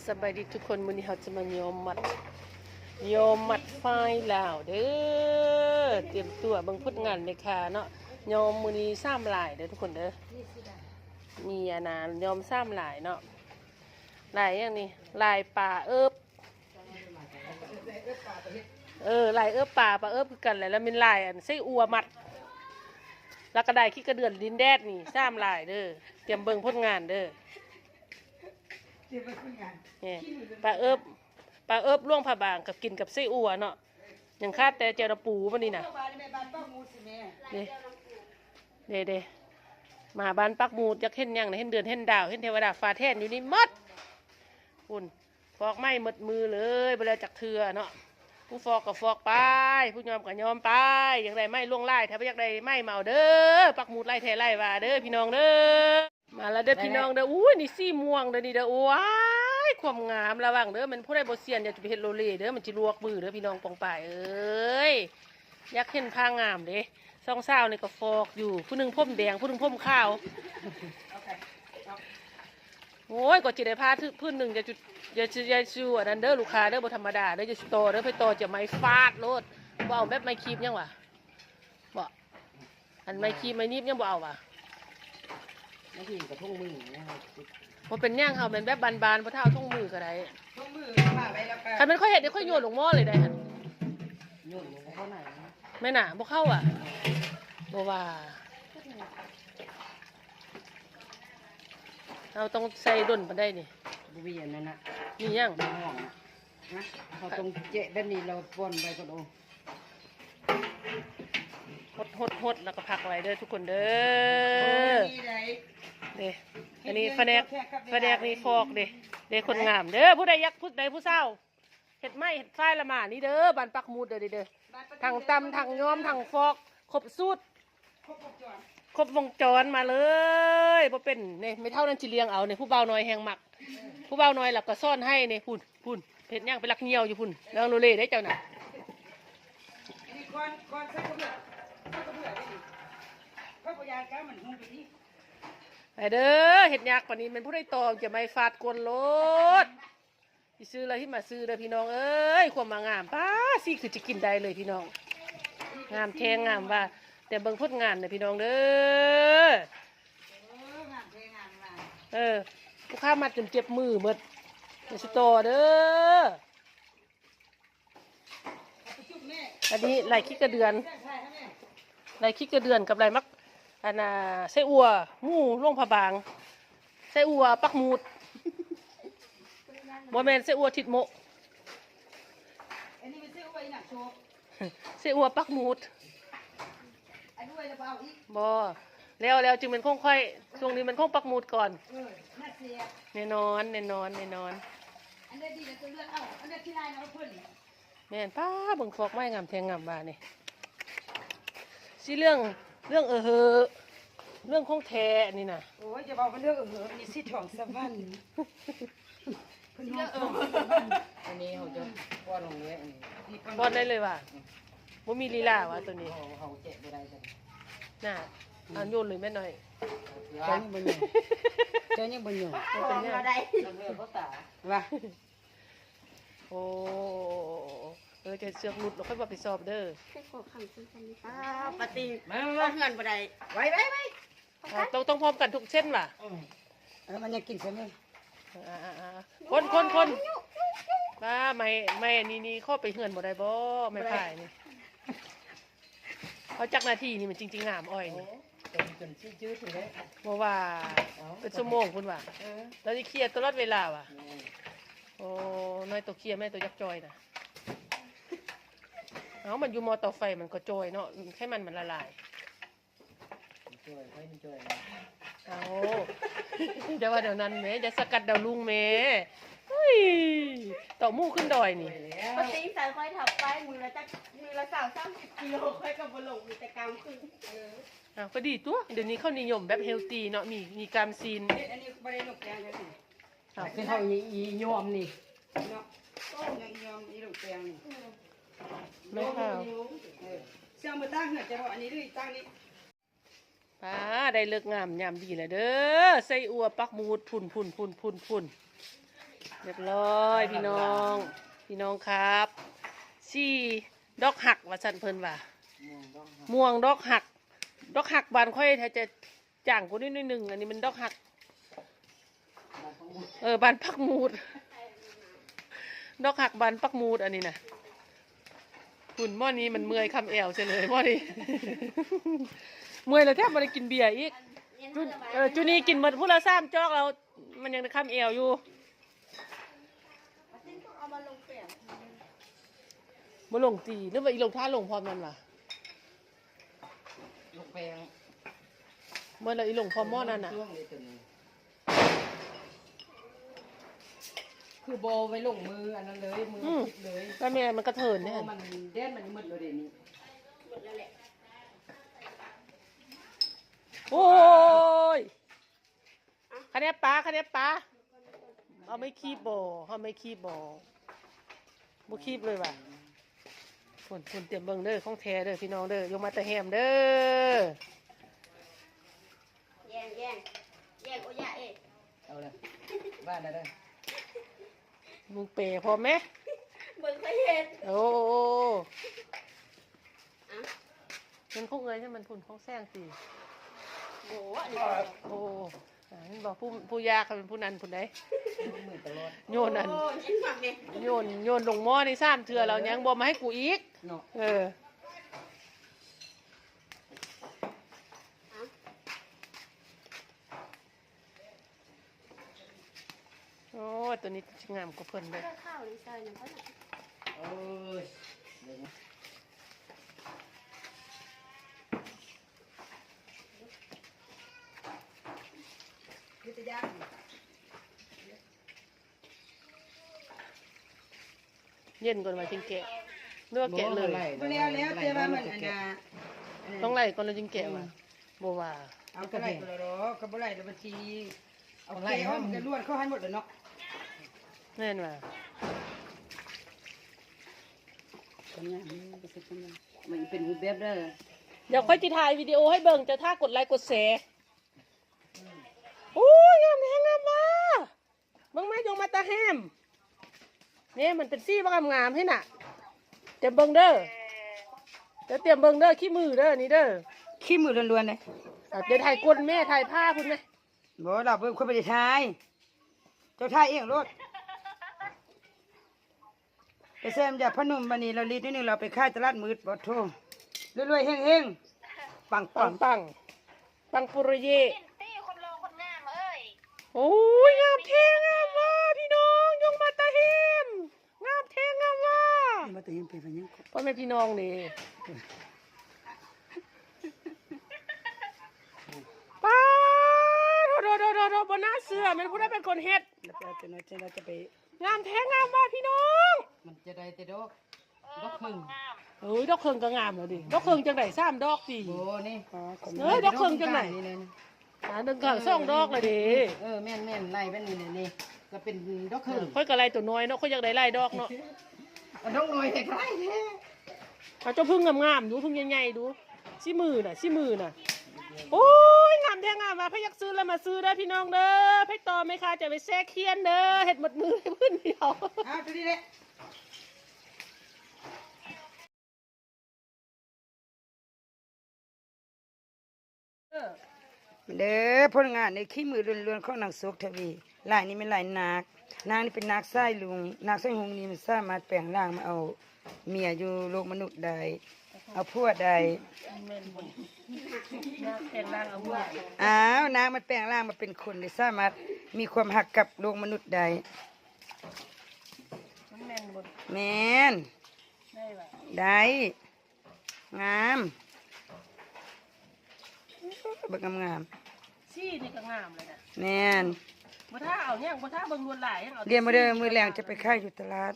ສະບາຍດີທຸກຄົນ, ມື້ນີ້ເຮົາຈະມາຍ້ອມມັດ ຍ້ອມມັດຝ້າຍລາວເດີ້. ຕຽມຕົວເບິ່ງຜົນງານແມ່ຄ້າເນາະ. ຍ້ອມມື້ນີ້ສາມລາຍເດີ້ທຸກຄົນເດີ້. ມີອັນນ່າ ຍ້ອມສາມລາຍເນາະ. ລາຍຫຍັງນີ້? ລາຍປາເອິບ ເອີ ລາຍເອິບປາ ປາເອິບຄືກັນແຫຼະ. ແລ້ວແມ່ນລາຍອັນໃສ່ອົ່ວມັດ ແລ້ວກໍລາຍຂີ້ກະເດືອນດິນແດດນີ້ ສາມລາຍເດີ້. ຕຽມເບິ່ງຜົນງານເດີ້. ນີ້ ປາເອິບ ປາເອິບຫຼວງພະບາງກັບ ກິນກັບໄສ້ອົ່ວເນາະ. ຍັງຂາດແຕ່ແຈ່ວນ້ຳປູບັດນີ້ນະ. ເດ້ ເດ້ ເດ້ ມາບ້ານປັກໝູດ ຢາກເຫັນຫຍັງນະ ເຫັນເດືອນເຫັນດາວ ເຫັນເທວະດາຟ້າແຖນຢູ່ນີ້ໝົດ. ພຸ້ນ ຟອກໄມ້ໝົດມືເລີຍ ບໍ່ແລ້ວຈັກເທື່ອເນາະ. ຜູ້ຟອກກໍຟອກໄປ ຜູ້ຍ້ອມກໍຍ້ອມໄປ. ຢາກໄດ້ໄມ້ຫຼວງຫຼາຍ ຖ້າບໍ່ຢາກໄດ້ໄມ້ມາເອົາເດີ້. ປັກໝູດຫຼາຍແທ້ຫຼາຍວ່າເດີ້ ພີ່ນ້ອງເດີ້. ມາແລ້ວເດີ້ ພີ່ນ້ອງເດີ້. ອູ້ຍ ນີ້ສີມ່ວງເດີ້ນີ້ເດີ້. ໂອ້ຍ ຄວາມງາມ ລະວັງເດີ້ ແມ່ນຜູ້ໃດບໍ່ຊຽນ ຢ່າໄປເຮັດໂລເລເດີ້ ມັນຊິລວກມືເດີ້ ພີ່ນ້ອງປ້ອງປາຍເອີຍ. ຢາກເຫັນຜ້າງາມເດ້. ສອງສາວນີ້ກໍຟອກຢູ່ ຜູ້ໜຶ່ງຜົມແດງ ຜູ້ໜຶ່ງຜົມຂາວ. ໂອ້ຍ ກໍຊິໄດ້ຜ້າພື້ນໜຶ່ງ ຢ່າຈຸ ຢ່າຊິ ຢ່າຊິອັນນັ້ນເດີ້ ລູກຄ້າເດີ້ ບໍ່ທຳມະດາເດີ້. ຢ່າຊິຕໍ່ເດີ້ ໄປຕໍ່ຈະໄມ້ຟາດໂລດ. ບໍ່ເອົາແບບໄມ້ຄີບຫຍັງຫວາ? ບໍ່ ອັນໄມ້ຄີບໄມ້ໜີບຍັງບໍ່ເອົາຫວາ? ໄມ້ຄີບກໍຖົງມື. ບໍ່ເປັນຫຍັງ ເຮົາແມ່ນແບບບ້ານໆ ບໍ່ຖ້າເອົາຖົງມືກໍໄດ້. ຖົງມືມາໄວ້ແລ້ວກໍ ຄັນແມ່ນຂ້ອຍເຮັດນີ້ ຂ້ອຍໂຍນລົງໝໍ້ເລີຍໄດ໋ຫັ້ນ. ໂຍນລົງໝໍ້ໄດ້. ແມ່ນນະ ບໍ່ເຂົ້າຫວາ? ບໍ່ວ່າ ເຮົາຕ້ອງໃສ່ດົນປານໃດນີ້? ບໍ່ມີອັນນັ້ນນະ. ມີຫຍັງ? ໃນຫ້ອງນະ. ຮະ? ເຮົາຕ້ອງແຈະແບບນີ້ ແລ້ວປ່ອນໄວ້ກ່ອນ. ໂອ້ ຫົດໆໆ ແລ້ວກໍພັກໄວ້ເດີ້ທຸກຄົນເດີ້. ເດ້ ອັນນີ້ພະແນກ ພະແນກນີ້ຟອກເດ້. ເດ້ ຄົນງາມເດີ້. ຜູ້ໃດຢາກ ຜູ້ໃດຜູ້ສາວ ເຮັດໄມ້ເຮັດຝ້າຍລະມານີ້ເດີ້ ບ້ານປັກໝູດເດີ້. ທັງຕຳ ທັງຍ້ອມ ທັງຟອກ ຄົບສູດ ຄົບວົງຈອນ ມາເລີຍ. ບໍ່ເປັນ ນີ້ ແມ່ເຖົ້ານັ້ນຊິລ້ຽງເອົານີ້. ຜູ້ບ່າວນ້ອຍແຮ່ງມັກ ຜູ້ບ່າວນ້ອຍລະກໍສອນໃຫ້ນີ້. ພຸ້ນ ພຸ້ນ ເຮັດຫຍັງ ໄປລັກຍ່ຽວຢູ່ພຸ້ນ. ລະໂລເລໄດ໋ເຈົ້ານະ. ອັນນີ້ກ່ອນ ກ່ອນໃສ່ກະເບື້ອງ ໃສ່ກະເບື້ອງໄດ້ນີ້. ເຂົາບໍ່ຢາກກະມັນຫຸ່ງໄປນີ້. ໄປເດີ້ ເຮັດຍາກປານນີ້ ແມ່ນຜູ້ໃດຕໍ່ຈະໄມ້ຟາດກົ້ນໂລດ. ຊິຊື້ລະຫິມາຊື້ເດີ້ ພີ່ນ້ອງເອີຍ. ຄວາມມາງາມ ປ້າ ສີຄືຈະກິນໄດ້ເລີຍ ພີ່ນ້ອງ. ງາມແທ້ງາມວ່າ ແຕ່ເບິ່ງຜົນງານເດີ້ ພີ່ນ້ອງເດີ້. ເອີ ງາມແທ້ງາມວ່າ. ເອີ ລູກຄ້າມັດຈົນເຈັບມືໝົດ. ຊິຕໍ່ເດີ້. ອັນນີ້ລາຍຂີ້ກະເດືອນ ລາຍຂີ້ກະເດືອນກັບລາຍໝາກ ອັນນ່າ ໄສ້ອົ່ວໝູຫຼວງພະບາງ ໄສ້ອົ່ວປັກໝູດ. ບໍ່ແມ່ນໄສ້ອົ່ວທິດໂມະ ອັນນີ້ມັນໄສ້ອົ່ວອີ່ຫຍັງໂຊກ ໄສ້ອົ່ວປັກໝູດ. ອັນນີ້ໄວ້ແລ້ວບໍ່ເອົາອີກ? ບໍ່ ແລ້ວ ແລ້ວຈຶ່ງແມ່ນຂອງຂ້ອຍ. ຊ່ວງນີ້ແມ່ນຂອງປັກໝູດກ່ອນ. ເອີ ໜ້າເສຍ. ແນ່ນອນ ແນ່ນອນ ແນ່ນອນ. ອັນໃດດີແລ້ວຈະເລືອກເອົາ ອັນໃດຂີ້ຮ້າຍເນາະເພິ່ນ. ແມ່ນ ປ້າ ເບິ່ງຟອກໄມ້ງາມແທ້ງາມວ່ານີ້. ຊິເລື່ອງ ເລື່ອງເອີເຫີ ເລື່ອງຂອງແທ້ນີ້ນະ. ໂອ້ຍ ຢ່າເວົ້າວ່າເລື່ອງເອີເຫີ ອັນນີ້ສີທອງສະຫວັນ. ເພິ່ນຮ້ອງທອງສະຫວັນ. ອັນນີ້ເຮົາຈະປ້ອນລົງເລີຍ ອັນນີ້ ນີ້ປ້ອນ ປ້ອນໄດ້ເລີຍວ່າ. ອືມ ບໍ່ມີລີລາວ່າໂຕນີ້ ເຮົາ ເຮົາແຈະບໍ່ໄດ້ໂຕນີ້. ນ່າ ເອົາໂຍນເລີຍແມ່ນ້ອຍ. ເຈົ້າຍັງບໍ່ໂຍນ ເຈົ້າຍັງບໍ່ໂຍນ. ບໍ່ເປັນຫຍັງ ເອົາໄດ້ ເອົາເຮືອເຂົ້າຕາວ່າ. ໂອ້ ເອີ ຈະເຊືອກຫຼຸດແລ້ວຄ່ອຍຮັບຜິດຊອບເດີ້. ໃຫ້ຂໍຂັງເຊິ່ງກັນນີ້. ອ້າວ ປາຕີ ມາ ມາ ມາ ເຮືອນບໍ່ໄດ້. ໄວ້ ໄວ້ ໄວ້ ຕ້ອງ ຕ້ອງພ້ອມກັນທຸກເສັ້ນຫວາ? ເອີ ເອີ ມັນຍັງກິນຊະເມ. ອ່າ ອ່າ ອ່າ ຄົນ ຄົນ ຄົນ. ປ້າ ໄມ້ ໄມ້ອັນນີ້ນີ້ ຂໍໄປເຮືອນບໍ່ໄດ້ບໍ່? ໄມ້ພາຍນີ້. ເອົາຈັກນາທີນີ້ມັນຈຶ່ງຊິງາມ ອ້ອຍນີ້. ໂອ້ ຈົນຊິຈືດພຸ້ນແຫຼະ ບໍ່ວ່າ ເອົ້າ ເປັນຊົ່ວໂມງພຸ້ນວ່າ. ເອີ ລາວຊິເຄຍຕະຫຼອດເວລາວ່າ. ແມ່ນ ໂອ້ ນ້ອຍໂຕເຄຍ ແມ່ໂຕຢາກຈ່ອຍນະ. ເອົ້າ ມັນຢູ່ໝໍ້ເຕົາໄຟມັນກໍຈ່ອຍເນາະ ໄຂມັນມັນລະລາຍ. ເອົ້າ ຢ່າວ່າແນວນັ້ນແມ້ ຢ່າສະກັດດາວລຸງແມ້. ເຮີ້ຍ ເຕົາໝູຂຶ້ນດອຍນີ້. ປາຕິງໃສ່ຂ້ອຍທັບໄປ ມື້ລະຈັກ ມື້ລະຊາວ ສາມສິບກິໂລ ຂ້ອຍກໍບໍ່ລົງ ມີແຕ່ກາມຂຶ້ນ. ເອີ ອ້າວ ກໍດີຕົວະ ດຽວນີ້ເຂົານິຍົມແບບເຮລຕີເນາະ ມີ ມີກາມຊີ້ນ. ເຮັດອັນນີ້ບໍ່ໄດ້ລົງແກງເລີຍ. ອ້າວ ຄືເຮົາອີ ອີຍອມນີ້ເນາະ. ໂອ້ ອີຍອມ ອີລົງແກງນີ້. ແມ່ນ ເອີ ຊິເອົາມາຕາກເຮືອນເຈົ້າບໍ່? ອັນນີ້ຫຼືຕາກນີ້? ປ້າ ໄດ້ເລີກງາມຍາມດີແລ້ວເດີ້ ໄສ້ອົ່ວປັກໝູດ ພຸ້ນ ພຸ້ນ ພຸ້ນ ພຸ້ນ ພຸ້ນ. ຮຽບຮ້ອຍພີ່ນ້ອງ ພີ່ນ້ອງຄັບ ສີ່ດອກຮັກວ່າຊັ້ນເພິ່ນວ່າ ມ່ວງດອກຮັກ ມ່ວງດອກຮັກ ດອກຮັກບ້ານຂ້ອຍຖ້າຈະຈາງກວ່ານີ້ໜ້ອຍໜຶ່ງ ອັນນີ້ມັນດອກຮັກ ເອີ ບ້ານປັກໝູດ ດອກຮັກບ້ານປັກໝູດ ອັນນີ້ນະ ພຸ້ນ ໝໍນີ້ມັນເມື່ອຍຄຳແອວເສຍເລີຍໝໍນີ້ ເມື່ອຍແລ້ວແທບບໍ່ໄດ້ກິນເບຍອີກ ຈຸ ເອີ ຈຸນີ້ກິນໝົດພຸ້ນລະສາມຈອກແລ້ວ ມັນຍັງໄດ້ຄຳແອວຢູ່ ບໍ່ລົງຕີ ຫຼືວ່າອີລົງຖ້າລົງພ້ອມນັ້ນຫວາ? ລົງແປ້ງ ເມື່ອລະອີລົງພ້ອມໝໍນັ້ນນະ ຊ່ວງນີ້ຕົວນີ້ ຄືບໍ່ໄວ້ລົງມືອັນນັ້ນເລີຍ ມືອືມ ທິດເລີຍ ກໍແມ່ນ ມັນກະເທີນເດ້ ມັນແດນມັນໝົດແລ້ວເດນີ້ ໂອ້ຍ ຂະແໜບປາ ຂະແໜບປາ ເອົາໄມ້ຄີບບໍ່ ເອົາໄມ້ຄີບບໍ່ ບໍ່ຄີບເລີຍຫວາ ພຸ້ນ ພຸ້ນ ຕຽມເບິ່ງເດີ ຂອງແທ້ເດີພີ່ນ້ອງເດີ ຢົກມາແຕ່ແຮມເດີ ແຍ່ງ ແຍ່ງ ແຍ່ງ ໂອຢາເອ ເອົາເລີຍ ບ້ານນະເດີ ມຶງແປພ້ອມແມ ເບິ່ງຂ້ອຍເຮັດ ໂອ້ ອະ ແມ່ນຂອງເອື້ອຍໃຊ່ມັນພຸ້ນ ຂອງແຊງຕິ ໂອ້ ອັນນີ້ ໂອ້ ອາ ເຫັນບໍ່ ຜູ້ ຜູ້ຢາກເປັນຜູ້ນັ້ນພຸ້ນໃດ ມືຕະຫຼອດ ໂຍນອັນ ໂອ້ ເຫັນຄັກແດ່ ໂຍນ ໂຍນລົງໝໍນີ້ສາມເທື່ອແລ້ວ ເອີ ຍັງບໍ່ມາໃຫ້ກູອີກເນາະ ເອີ. ໂອ້ຍ ໂຕນີ້ຊິງາມກວ່າເພິ່ນເດ້ ເຂົ້ານີ້ໃສ່ນຳເພິ່ນ ໂອ້ຍ ເຢັນກ່ອນວ່າຈຶ່ງແກະ ຫຼືວ່າແກະເລີຍ ບໍ່ ແລ້ວ ແລ້ວແຕ່ວ່າມັນອັນນ່າ ຕ້ອງໄລ່ກ່ອນແລ້ວຈຶ່ງແກະຫວາ ອືມ ບໍ່ວ່າ ເອົາກໍໄລ່ກໍໄດ້ດອກ ກໍບໍ່ໄລ່ແລ້ວບັດທີ ເອົາແກະອອກ ມັນກໍລວດເຂົ້າຫັ້ນໝົດແລ້ວເນາະ ແມ່ນຫວາ ມັນເປັນຮູບແບບເດີ ດຽວຂ້ອຍຊິຖ່າຍວິດີໂອໃຫ້ເບິ່ງ ເຈົ້າຖ້າກົດໄລ້ກົດແຊ ໂອ້ຍ ງາມແທ້ງາມວ່າ ເບິ່ງແມ່ ຢົກມາແຕ່ແຮມ ນີ້ມັນເປັນສີບັກງາມໆຫັ້ນນະ ຕຽມເບິ່ງເດີ ເຈົ້າຕຽມເບິ່ງເດີ ຂີ້ມືເດີ ນີ້ເດີ ຂີ້ມືລ້ວນໆເດ້ ອາ ດຽວຖ່າຍກົ້ນແມ່ ຖ່າຍຜ້າພຸ້ນແມ່ ບໍ່ ລາວເບິ່ງ ຂ້ອຍບໍ່ໄດ້ຖ່າຍ ເຈົ້າຖ່າຍເອງໂລດ. ໄປແຊມຢາພະນົມ ບາດນີ້ລາວລີດໜ້ອຍໜຶ່ງ ລາວໄປຂາຍຕະຫຼາດມືດ ບໍ່ໂທ້ ລວຍໆ ເຮັງໆ ປັງໆ ປັງໆ ປັງປຸລິເຍ ເຫັນຕິ ຄົນຫຼໍ່ຄົນງາມເອີຍ ໂອ້ຍ ງາມແທ້ງາມວ່າ ພີ່ນ້ອງ ຍົງມາຕາເຮມ ງາມແທ້ງາມວ່າ ມາຕາເຮມເປັນຫຍັງ ພໍ່ແມ່ພີ່ນ້ອງເດ້ ປາດ ໂດໆໆໆ ບໍ່ໜ້າເຊື່ອ ແມ່ນຜູ້ໃດເປັນຄົນເຮັດ ແລ້ວໄປເອົາຕົວນ້ອຍ ຈັ່ງໃດຈະໄປ ງາມແທ້ງາມວ່າພີ່ນ້ອງ ມັນຈະໄດ້ແຕ່ດອກ ດອກເຜິ້ງ ເອີຍ ດອກເຜິ້ງກໍງາມແລ້ວເດ ດອກເຜິ້ງຈັ່ງໃດ ສາມດອກຕິ ບໍ່ນີ້ ເອີຍ ດອກເຜິ້ງຈັ່ງໃດ ອັນໜຶ່ງກໍສອງດອກແລ້ວເດ ເອີ ແມ່ນໆ ໄລ່ແບບນີ້ແຫຼະ ນີ້ກໍເປັນດອກເຜິ້ງ ຂ້ອຍກໍໄລ່ຕົວນ້ອຍເນາະ ຂ້ອຍຢາກໄດ້ຫຼາຍດອກເນາະ ເອົາດອກນ້ອຍແທ້ ເອົາເຈົ້າເຜິ້ງງາມໆ ດູ ເຜິ້ງໃຫຍ່ໆ ດູ ສີມືນະ ສີມືນະ ໂອ້ຍ ງາມແທ້ງາມວ່າ ໃຜຢາກຊື້ລະມາຊື້ເດີພີ່ນ້ອງເດີ ໃຜຕໍ່ແມ່ຄ້າຈະໄປແຊກຂຽນເດີ ເຮັດໝົດມືໃຫ້ພື້ນດຽວ ເອົາຕົວນີ້ແຫຼະ ເດີ ຜົນງານໃນຂີ້ມືລ້ວນໆຂອງນາງໂຊກທະວີ ລາຍນີ້ແມ່ນລາຍນາກ ນາງນີ້ເປັນນາກສາຍລຸງ ນາກສາຍຮຸ່ງນີ້ມັນສາມາດແປງຮ່າງມາເອົາເມຍຢູ່ໂລກມະນຸດໄດ້ ເອົາຜົວໄດ້ ແມ່ນບໍ່ ນາກແປງຮ່າງເອົາເມຍ ອ້າວ ນາກມັນແປງຮ່າງມາເປັນຄົນ ໄດ້ສາມາດມີຄວາມຮັກກັບໂລກມະນຸດໄດ້ ມັນແມ່ນບໍ່ ແມ່ນ ໄດ້ຫວາ ໄດ້ ງາມ ເບິ່ງງາມໆ ສີນີ້ກໍງາມເລີຍນະ ແມ່ນ ບໍ່ຖ້າເອົາຫຍັງ ບໍ່ຖ້າເບິ່ງລວດລາຍຫຍັງ ເອົາ ດຽວມື້ເດີ ມື້ແລງຈະໄປຂາຍຢູ່ຕະຫຼາດ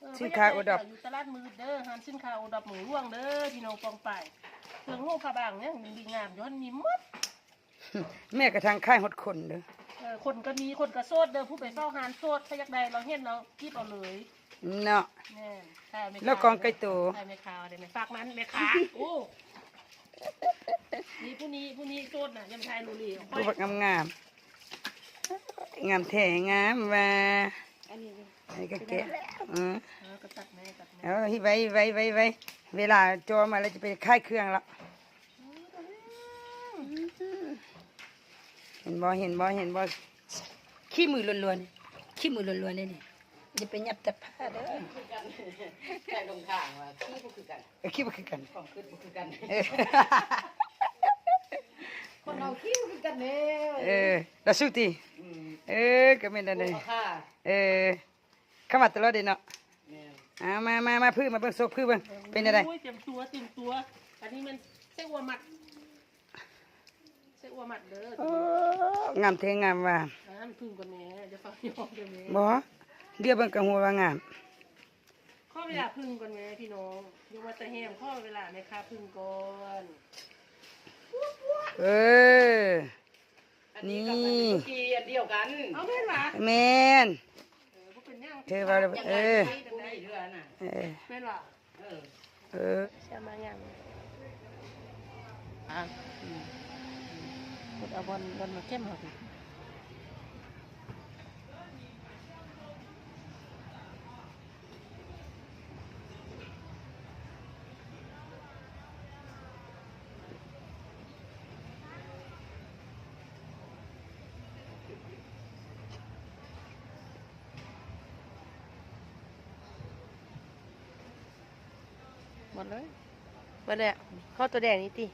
ເອີ ສິນຄ້າໂອດອບ ຢູ່ຕະຫຼາດມືດເດີ ຮ້ານສິນຄ້າໂອດອບເມືອງຫຼວງເດີ ພີ່ນ້ອງປ້ອງປາຍ ເຄື່ອງນຸ່ງຜ້າບາງຫຍັງດີໆງາມຢູ່ຫັ້ນມີໝົດ ແມ່ກະທັງຂາຍຮອດຄົນເດີ ເອີ ຄົນກໍມີ ຄົນກໍໂສດເດີ ຜູ້ໄປເຝົ້າຮ້ານໂສດ ໃຜຢາກໄດ້ລາວເຫັນລາວຈີບເອົາເລີຍ ເນາະ ແມ່ນ ຂາຍແມ່ຄ້າ ລາວກອງໄກໂຕ ຂາຍແມ່ຄ້າເດ້ ແມ່ຝາກນັ້ນແມ່ຄ້າ ໂອ້ ນີ້ຜູ້ນີ້ ຜູ້ນີ້ໂສດນະ ຢ່າມາຖ່າຍຫຼູ່ຫຼີ ຜູ້ບັກງາມໆ ງາມແທ້ງາມວ່າ ອັນນີ້ ອັນນີ້ກໍແກະ ເອີ ເອົາ ກໍຕັກແມ່ ຕັກແມ່ ເອົາ ໄວ້ ໄວ້ ໄວ້ ໄວ້ ເວລາຈ່ອມາແລ້ວຈະໄປຂາຍເຄື່ອງລະ ເຫັນບໍ່ ເຫັນບໍ່ ເຫັນບໍ່? ຂີ້ມືລ້ວນໆ ຂີ້ມືລ້ວນໆເດ້ນີ້ ຢ່າໄປຫຍັບແຕ່ຜ້າເດີ ໃສ່ລົງທາງວ່າຂີ້ບໍ່ຄືກັນ ເອີ ຂີ້ບໍ່ຄືກັນ ຄວາມຄິດບໍ່ຄືກັນ ເອີ ຄົນເຮົາຂີ້ບໍ່ຄືກັນເດ້ ເອີ ລະສູ້ຕິ ອືມ ເອີ ກໍແມ່ນອັນນີ້ ເອີ ເຂົ້າມາຕະຫຼອດເດ້ເນາະ ແມ່ນ ເອົາ ມາ ມາ ມາ ພື້ ມາເບິ່ງ ໂຊກພື້ເບິ່ງ ເປັນຈັ່ງໃດ? ໂອ້ຍ ເຕັມຕົວ ເຕັມຕົວ ອັນນີ້ແມ່ນໃສ່ອົ່ວມັດ ໃສ່ອົ່ວມັດເດີ ໂອ້ ງາມແທ້ງາມວ່າ ອ່າ ມັນຜຶ່ງກ່ອນແມ້ ຢ່າຟ້າວຍອມເດີແມ້ ບໍ່ ດຽວເບິ່ງກໍຮູ້ວ່າງາມ ຂໍເວລາຜຶ່ງກ່ອນແມ້ພີ່ນ້ອງ ຢູ່ວ່າແຕ່ແຮມ ຂໍເວລາແມ່ຄ້າຜຶ່ງກ່ອນ ເອີ ອັນນີ້ກັບອັນນີ້ ນີ້ ເມື່ອກີ້ອັນດຽວກັນ ເອົາແມ່ນຫວາ? ແມ່ນ ເອີ ບໍ່ເປັນຫຍັງ ເທວ່າ ເອີ ເອີ ແມ່ນຫວາ? ເອີ ເອີ ເຊຍມາຫຍັງ ອ່າ ອືມ ຂຸດເອົາບ່ອນ ບ່ອນມາເກັບເຮົາ ໝົດເລີຍ ໝົດແລ້ວ ຂໍຕົວແດງນີ້ຕິ